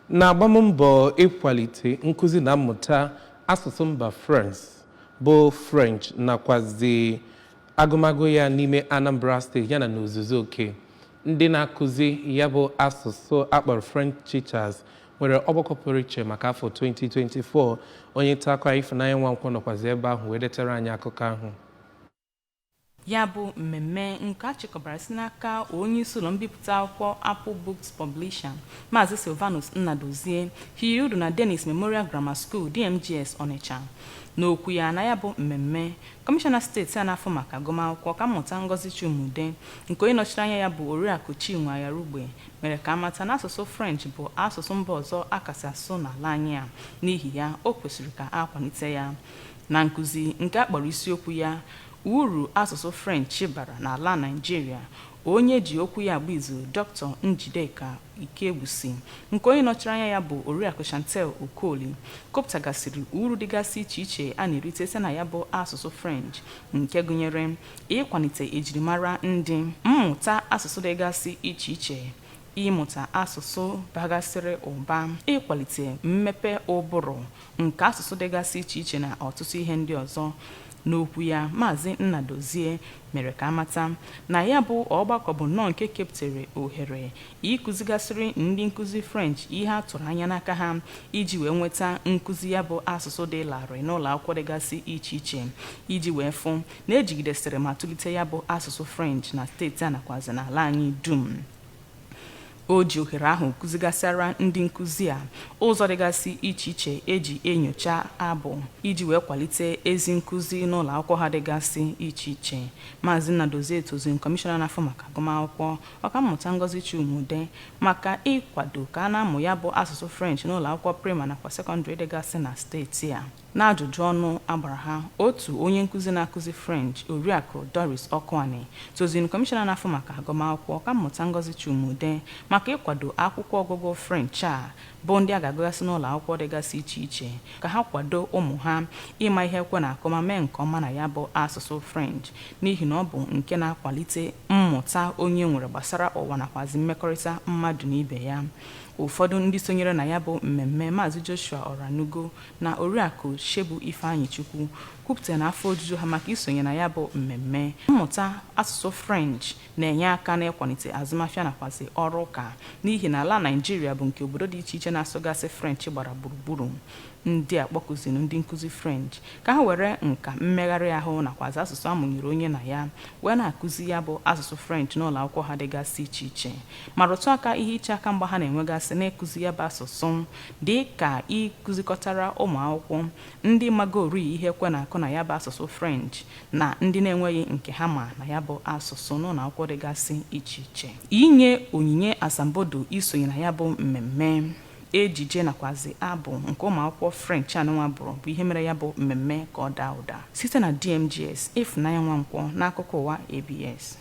Na-agbam mbọ ịkwalite nkụzi na mmụta asụsụ mba France bụ French nakwazi agụmagụ ya n'ime Anambra Steeti yana n'ozuzu oke, ndị na-akụzi ya bụ asụsụ akpọrọ French teachers nwere ọgbakọ pụrụ iche maka afọ 2024. Onye nta akụkọ Ifunanya Nwankwọ nọkwazi ebe ahụ wee detara anyị akụkọ ahụ. Ya bụ mmemme nke a chịkọbara si n'aka onye isi ụlọ mbipụta akwụkwọ Apple Books Publisher, Maazị Silvanus Nnadozie, hiri udu na Dennis Memorial Grammar School, DMGS Onitsha. N'okwu ya na ya bụ mmemme, kọmishọna steeti a na-afụ maka agụmakwụkwọ, Ọkammụta Ngozi Chuma-Udeh, nke onye nọchiri anya ya bụ Oriakụ Chinwe Ayarugbe, mere ka amata na asụsụ French bụ asụsụ mba ọzọ a kasị asụ n'ala anyị a. N'ihi ya, o kwesịrị ka a kwalite ya. Na nkụzi nke a kpọrọ isiokwu ya "Uru asụsụ French bara n'ala Naịjirịa", onye ji okwu ya agba izu, Dr. Njideka Ikegbusi, nke onye nọchiri anya ya bụ Oriakụ Chantel Okoli, kọpụtagasịrị uru dịgasị iche iche a na-erite site na ya bụ asụsụ French, nke gụnyere ịkwalite ejirimara ndị, mmụta asụsụ dịgasị iche iche, ịmụta asụsụ bagasịrị ụba, ịkwalite mmepe ụbụrụ nke asụsụ dịgasị iche iche na ọtụtụ ihe ndị ọzọ. N'okwu ya, Maazị Nnadozie mere ka amata na ya bụ ọgbakọ bụ nnọọ nke kepụtara ohere ịkụzigasịrị ndị nkụzi French ihe a tụrụ anya n'aka ha iji wee nweta nkụzi ya bụ asụsụ dị larịị n'ụlọ akwụkwọ dịgasị iche iche, iji wee fụ na ejigidesịrị ma tụlite ya bụ asụsụ French na steeti a nakwazi n'ala anyị dum. O ji ohere ahụ kụzigasịara ndị nkụzi a ụzọ dịgasị iche iche eji enyocha abụ iji wee kwalite ezi nkụzi n'ụlọ akwụkwọ ha dịgasị iche iche. Maazị Nnadozie toziri kọmishọna na-afụ maka agụmakwụkwọ, Ọkammụta Ngozi Chuma-Udeh, maka ịkwado ka a na-amụ ya bụ asụsụ French n'ụlọ akwụkwọ praịmarị nakwa sekọndịrị dịgasị na steeti a. N'ajụjụ ọnụ agbara ha, otu onye nkụzi na-akụzi French, Oriakụ Doris Ọkụani, toziri kọmishọna na-afụ maka agụmakwụkwọ, Ọkammụta Ngozi Chuma-Udeh, maka ịkwado akwụkwọ ọgụgụ French a bụ ndị a ga-agụgasị n'ụlọ akwụkwọ dịgasị iche iche, ka ha kwado ụmụ ha ịma ihe ekwe na-akụ ma mee nke ọma na ya bụ asụsụ French, n'ihi na ọ bụ nke na-akwalite mmụta onye nwere gbasara ụwa nakwazi mmekọrịta mmadụ na ibe ya. Ụfọdụ ndị sonyere na ya bụ mmemme, Maazị Joshua Oranugo na Oriakụ Shebu Ifeanyị Chukwu, kwupụtara na afọ ojuju ha maka isonye na ya bụ mmemme. Mmụta asụsụ French na-enye aka n'ịkwalite azụmahịa nakwazi ọrụ ụka, n'ihi na ala Naịjirịa bụ nke obodo dị iche iche na-asụgasị French gbara gburugburu. Ndị a kpọkụziri ndị nkụzi French ka ha were nka mmegharị ahụ nakwazi asụsụ amụnyere onye na ya wee na-akụzi ya bụ asụsụ French n'ụlọ akwụkwọ ha dịgasị iche iche, ma rụtụ aka ihe iche aka mgba ha na-enwegasị n'ịkụzi ya bụ asụsụ, dị ka ịkụzikọtara ụmụ akwụkwọ ndị magori ihe ekwe na-akụ na ya bụ asụsụ French na ndị na-enweghị nke ha ma na ya bụ asụsụ n'ụlọ akwụkwọ dịgasị iche iche. Inye onyinye asambodo isonye na ya bụ mmemme, ejije nakwazi abụ nke ụmụ akwụkwọ French anụnwa bụrụ bụ ihe mere ya bụ mmemme ka ọ daa ụda. Site na DMGS, Ịfụnanya Nwankwọ, n'akụkọ ụwa ABS.